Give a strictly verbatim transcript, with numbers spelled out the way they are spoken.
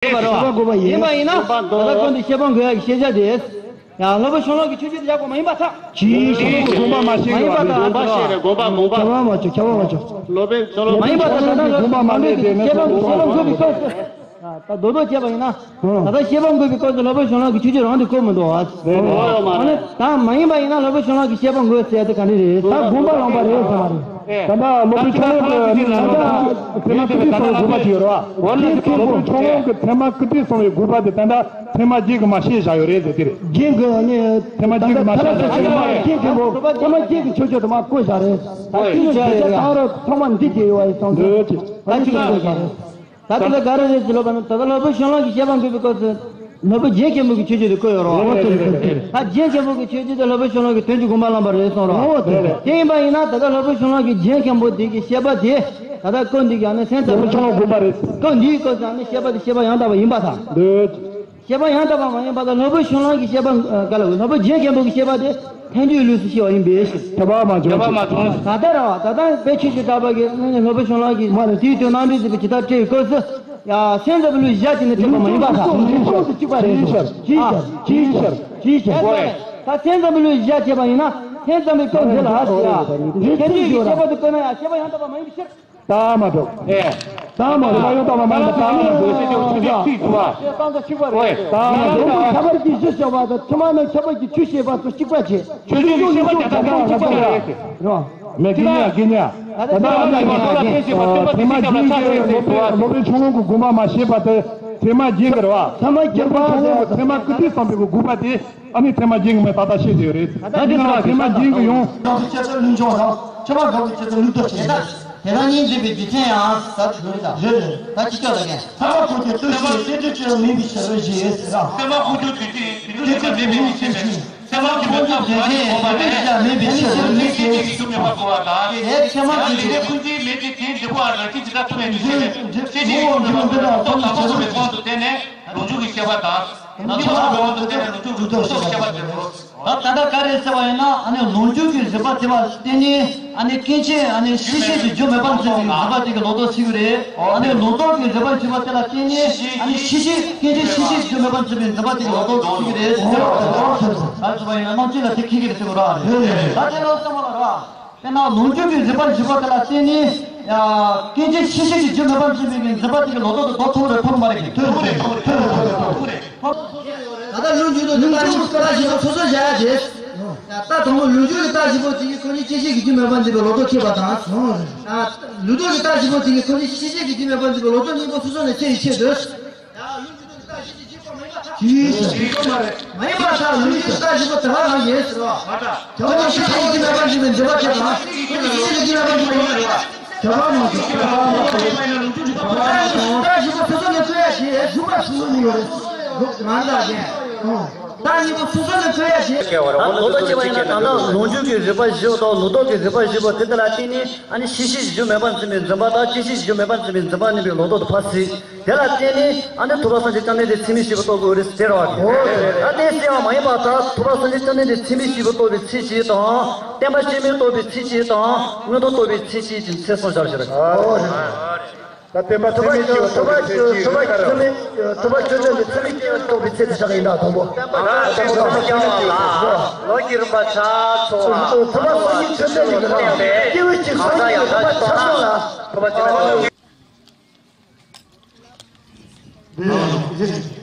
ཡིན་པ་རེད་བ། ཤེས་པ་དགོས་པ་ཡིན། ཡིན་པ་ཡིན་ན་ད་ལྟ་ཁོང་དུ་ཤེས་པ་དགོས་ཡག་གི་ཤེས་བྱ་དེ། ཡང་སློབ་དཔོན་ཤོང་ལོག་གི་ཆོས་བརྒྱུད་དེ་ཡག་པོ་མ་ཡིན་པ་ཐག་ཅིག་ཤེས་པ་དགོངས་པ་མ་ཤེས་མ་ཡིན་པ་ཐག་ཐག་ཆོད་རེད། དགོངས་པ་དགོངས་པ། ཁྱབ་པ་མ་ཆོད། ཁྱབ་པ་མ་ཆོད། སློབ་དཔོན་ཤོང་ལོག་མ་ཡིན་པ་ཐག་ཆོད། ད་ལྟ་ཤེས་པ་ཤེས་པ་དགོས་པའི་སྐབས་སུ། ད་རྡོག་རྡོག་བྱས་པ་ཡིན་ན། ད་ལྟ་ཤེས་པ་དགོས་པའི་སྐབས་སུ་སློབ་དཔོན་ཤོང་ལོག་གི་ཆོས་བརྒྱུད་རང་དུ་གོ་མི་འདུག་བ། རེད་རེད། ཨ་ནི་ད་མ་ཡིན་པ་ཡིན་ན་སློབ་དཔོན་ཤོང་ལོག་གི་ཤེས་པ་དགོས་ཟེར་དེ་ག་འདྲ་རེད། ད་དགོངས་པ་བླངས་པ་རེད་ཟེར་བ་རེད། ད་ལྟ་སློབ་དཔོན་ཤོང་ལོག་གི་ད་ལྟ་ཐེག་པ་ཀུན་བཏུས་གསུངས་པའི་དགོངས་པ་ཅིག་ཡོད་རེད་བ། ཐེག་པ་ཀུན་བཏུས་གསུངས་པའི་དགོངས་པ་ཅིག་ཡོད་རེད་བ། སློབ་དཔོན་ཤོང་ལོག་གི་ཐེག་པ་ཀུན་བཏུས་གསུངས་པའི་དགོངས་པ་དེ་ད་ལྟ་ཐེག་དམན་བརྒྱད་ཀྱིས་མ་ཤེས་བཞག་ཡོད་རེད་ཟེར་དེ་རེད། རྒྱན་གྱི་ནི་ཐེག་དམན་བརྒྱད་ཀྱིས་མ་ཤེས་བཞག་ཡོད་རེད། རྒྱན་མཁན་པོ་ཐེག་དམན་བརྒྱད་ཀྱི་ཆོས་སྤྱོད་དུ་མ་བཀོད་བཞག་རེད། ད་ཁྱོད་ཀྱི་བྱས་ཙང་རོ་ཚང་མ་འདི་དེ་ཡོད་བ་ཡི་སོང་ཙང་། འདོད་ཀྱི། ད་ཁྱོད་ཀྱི་བཀོད་བཞག་རེད། ད་དེ་ལ་ག་རེ་རེད་ཟེར་ལབ་པ་ན། ད་ལྟ་སློབ་དཔོན་ཤོང་ལོག་གི་བཤད་པ་འགོད་པའི་སྐབས་སུ་སློབ་དཔོན་རྒྱན་མཁན་པོ་གི་ཆོས་སྤྱོད་དེ་བཀོད་ཡོད་རེད་བ། ད་རྒྱན་མཁན་པོ་གི་ཆོས་སྤྱོད་དེ་སློབ་དཔོན་ཤོང་ལོག་གི་དོན་གྱི་དགོངས་པ་བླངས་པ་རེད་གསུངས་རོགས། དེ་ཡིན་པ་ཡིན་ན་ད་ལྟ་སློབ་དཔོན་ཤོང་ལོག་གི་རྒྱན་མཁན་པོ་དེ་གི་བཤད་པ་དེ་ད་ལྟ་སྐབས་འདི་གི་ཨ་ནི་སེམས་ཙམ་པའི་ལོ་ཆུང་ལོ་དགོངས་པ་རེད། སྐབས་འདིའི་སྐབས་སུ་ཨ་ནི་བཤད་པ་དེ་བཤད་པ་ཡང་དག་པ་ཡིན་པ་དང་། འདོད། བཤད་པ་ཡང་དག་པ་མ་ཡིན་པ་དང་སློབ་དཔོན་ཤོང་ལོག་གི་བཤད་པ་ག་ལ་བའི་སློབ་དཔོན་རྒྱན་མཁན་པོ་གི་བཤད་པ་དེ་ཐལ་འགྱུར་ལུགས་སུ་བཤད་པ་ཡིན་པའི་ཕྱིར། ཐལ་བ་མ་བྱུང་། ཐལ་བ་མ་བྱུང་། ད་ལྟ་ར་བ་ད་ལྟ་དཔེ་ཆོས་ཀྱི་གྲགས་པ་གི་སློབ་དཔོན་ཤོང་ལོག་གི་མ་ནི་དེའི་དོན་རྣམ་འགྲེལ་ཟེར་བའི་ཇི་ལྟར་བཀྲལ་བའི་སྐབས་སུ། ཡ་སེམས་ཙམ་པའི་ལུགས་བཞག་ཅིག་ནི་བཀྲལ་བ་མ་ཡིན་པ་དང་། ཅིའི་ཕྱིར། ཅིའི་ཕྱིར། ཅིའི་ཕྱིར། ཅིའི་ཕྱིར། ཨོ་ཡ། ད་སེམས་ཙམ་པའི་ལུགས་བཞག་བྱས་པ་ཡིན་ན་སེམས་ཙམ་པའི་སྐབས་འདི་ལ་ཨ་ཟེར་ཡ། དེ་དུས་ཀྱི་བཤད་པ་དེ་བཀོད་ན་ཡང་བཤད་པ་ཡང་དག་པ་མ་ཡིན་པའི་ཕྱིར། ད་མ་འགྲོ། ཨེ། ད་མ་འགྲོ། ཡང་དག་པ་མ་ཡིན་པ་ད་མ་འགྲོ། ད་མ་འགྲོ། ཁྱད་པར་གྱི་གཞི་བྱ་བ་དང་ཐ་མ་ནི་ཁྱད་པར་གྱི་ཆོས་བཤད་པ་དང་གཅིག་པ་བྱེད། ཆོས་ཀྱི་ལུགས་བཤད་པ་དེ་དག་ཀྱང་གཅིག་པ་རེད། རེད་བ། མེད་ཀྱི་ཉ་ཀྱི་ཉ། ད་ལྟ་ཨ་ནི་ཐེག་དམན་བརྒྱད་ཀྱི་སློབ་དཔོན་སློབ་དཔོན་ཤོང་ལོག་གི་དགོངས་པ་མ་ཤེས་པ་དེ་ཐེག་དམན་བརྒྱད་ཀྱི་རེད་བ། ཐེག་དམན་བརྒྱད་པ་ཐེག་དམན་ཀུན་བཏུས་བསམ་པའི་དགོངས་པ་དེ་ཨ་ནི་ཐེག་དམན་བརྒྱད་ཀྱི་མེད་ད་ལྟ་བཤད་ཀྱི་ཡོད་རེད། ད་ཐེག་དམན་བརྒྱད་ཀྱི་ཡོང་། དགག་པའི་ཆེད་དུ་ལུགས་འབྱུང་དང་ཁྱད་པར་དགག་པའི་ཆེད་དུ་ལུགས་ལྡོག་བྱེད། དེ་དག་གཉིས་འཛིན་པའི་རྒྱུ་མཚན་ཡང་ཟབ་ཞུ་རེད་ད། རེད་རེད། ད་ཅི་ལྕོགས་ལ་ཀན། ཐ་མ་ཁོ་ཆོས་ལྟོས་ཤིང་བསྟན་བཅོས་ཅི་ཡང་མིན་པའི་ཕྱིར་ཞེས་ཟེར་ར། ཐ་མ་ཁོ་ཆོས་ལྟོས་ཤིང་བསྟན་བཅོས་ཅི་ཡང་མིན་པའི་ཕྱིར། ཐ་མ་ཁོ་ཆོས་ལྟོས་ཤིང་བསྟན་བཅོས་ཅི་ཡང་མིན་པའི་ཕྱིར་མིན་ཏེ། དེ་ཐ་མ་ཁོ་ཆོས་ལྟོས་ཤིང་མིན་ཏེ། དེའི་འབྲས་བུ་ཨ་རང་བཞིན་གྱིས་ཐ་མ་ཁོ་ཆོས་ལྟོས་ཤིང་བསྟན་བཅོས་ཅི་ཡང་མིན་པའི་ཕྱིར། ཐ་མ་ཁོ་ཆོས་ལྟོས་ཤིང་བསྟན་བཅོས་ཅི་ཡང་མིན་པའི་ཕྱིར། ཐ་མ་ཁོ་ཆོས་ལྟོས་ཤིང་བསྟན་བཅོས་ཅི་ཡང་མིན་པའི་ཕྱིར། ད་ད་ལྟ་ག་རེ་ཟེར་བ་ཡིན་ན་ཨ་ནི་ལོངས་སྤྱོད་ཀྱི་རིགས་པ་དེ་ལ་བརྟེན་ནས་ཨ་ནི་སྐྱེ་མཆེད་ཨ་ནི་ཤེས་བྱའི་རྒྱུ་མེད་པར་འཛིན་པའི་རིགས་པ་དེ་གི་ལོག་རྟོག་ཞིག་རེད། ཨ་ནི་ལོག་རྟོག་གི་རིགས་པ་ཞིག་པ་དེ་ལ་བརྟེན་ནས་ཨ་ནི་ཤེས་བྱའི་སྐྱེ་མཆེད་ཤེས་བྱའི་རྒྱུ་མེད་པར་འཛིན་པའི་རིགས་པ་དེ་གི་ལོག་རྟོག་ཞིག་རེད་ཟེར་བ་དེ་ལ་ཟེར་བ་ཡིན་ན་རྣམ་དཔྱོད་ལ་དེ་ཁེགས་ཀྱི་རེད་ཟེར་བ་རེད། ད་དེ་ལ་བསམ་བློ་ལ་ར། དཔེར་ན་ལོངས་སྤྱོད་ཀྱི་རིགས་པ་ཞིག་པ་དེ་ལ་བརྟེན་ནས་ཡ་སྐྱེ་མཆེད་ཤེས་བྱའི་རྒྱུ་མེད་པར་འཛིན་པའི་འཛིན་པ་དེ་གི་ལོག་རྟོག་དེ་ལྡོག་ཐུབ་རེད་ཐུབ་མ་རེད་གི། ཐུབ་རེད་ཐུབ་རེད་ཐུབ་རེད། ད་ལྟ་ལུགས་འདི་ལྟ་ཞིབ་ལྟ་ཞིབ་སོ་སོ་བྱ་ཡ་དེ། ད་དང་པོ་ལུགས་སྦྱོར་གྱི་ལྟ་ཞིབ་པོ་དེ་གིས་ཁོ་གཉིས་སྐྱེ་མཆེད་ཀྱི་རྒྱུ་མེད་པར་འཛིན་པའི་ལོག་རྟོག་ཁེགས་པ་དང་། ལུགས་ལྡོག་གི་ལྟ་ཞིབ་པོ་དེ་གིས་ཁོ་གཉིས་ཤེས་བྱའི་རྒྱུ་མེད་པར་འཛིན་པའི་ལོག་རྟོག་གཉིས་པོ་སོ་སོ་ནས་ཁེགས་པའི་ཆེད་དུ། ལུགས་ལྡོག་གི་ལྟ་ཞིབ་ཀྱི་རྒྱུ་མ་ཡིན་པ་ཐལ། ལུགས་ལྡོག་གི་ལྟ་ཞིབ་པོ་དེ་ལ་རང་ཡིན་ཟེར་བ། དེ་ཁོ་གཉིས་ཤེས་བྱའི་རྒྱུ་མེད་པར་འཛིན་པའི་འཛིན་པ་ཁེགས་དང་། ཁོ་གཉིས་ཤེས་བྱའི་རྒྱུ་མེད་པར་འཛིན་པའི་ཡིན་པ་རེད་བ། ཁྱད་པར་མ་གཏོགས། ཁྱད་པར་མ་གཏོགས། ཁྱད་པར་མ་གཏོགས། ད་ཞིབ་པོ་སོ་སོ་ནས་བཀོད་ཡ་ཞེས་ཞུ་བ་ཞུ་ནི་ཡོད་རེད། ལོག་ང་འདྲ་ཅན། ད་གཉིས་པོ་སོ་སོ་ནས་བཀོད་ཡ་ཞེས། ད་ལོག་རྟོག་བྱས་པ་ཡིན་ན་ད་ལྟ་ལོངས་སྤྱོད་ཀྱི་རིགས་པ་བཞི་པོ་དང་ལོག་རྟོག་གི་རིགས་པ་བཞི་པོ་དེ་དག་ལ་བརྟེན་ནས་ཨ་ནི་ཤེས་བྱའི་རྒྱུ་མེད་པར་འཛིན་པའི་འཛིན་པ་དང་སྐྱེ་མཆེད་རྒྱུ་མེད་པར་འཛིན་པའི་འཛིན་པ་གཉིས་པོའི་ལོག་རྟོག་ཏུ་ཕར་ཟད། དེ་ལ་བརྟེན་ནས་ཨ་ནི་ཐོབ་པ་སངས་རྒྱས་བཅོམ་ལྡན་འདས་ཚད་མའི་སྐྱེས་བུ་རྟོགས་དགོས་རེད་ཟེར་བ་རེད། ད་དེ་ཟེར་བ་མ་ཡིན་པར་ད་ཐོབ་པ་སངས་རྒྱས་བཅོམ་ལྡན་འདས་ཚད་མའི་སྐྱེས་བུ་རྟོགས་པའི་ཚད་གཅིག་དང་། བརྟེན་པ་སྐྱེ་མེད་རྟོགས་པའི་ཚད་གཅིག་དང་། མངོན་རྟོགས་རྟོགས་པའི་ཚད་གཅིག་ཅེས་ཚད་གསུམ་བཞག་བཞག་རེད། ད་བརྟེན་པ་ཚད་མའི་སྐྱེས་བུ་རྟོགས་པའི་ཚད་གཅིག་ཐོབ་པ་ཚད་མའི་ཐོབ་པ་ཆོས་ཅན་གྱི་ཚད་མའི་སྐྱེས་བུ་རྟོགས་པའི་ཚད་དེ་བཞག་ཡིན་ད་དང་པོ། ད་དང་པོ་ཚད་མའི་སྐྱེས་བུ་རྟོགས་པའི་ཚད་གཅིག་ལོ་ཀྱི་རིམ་པ་ཆ་ཚང་བ། ཐོབ་པ་སངས་རྒྱས་བཅོམ་ལྡན་འདས་ཀྱི་ལམ་སྐྱེས་བུ་གཅིག་སངས་རྒྱས་ཀྱི་ཐོབ་པ་ཆ་ཚང་ལ། ཐོབ་པ་ཆ་ཚང་། འདི།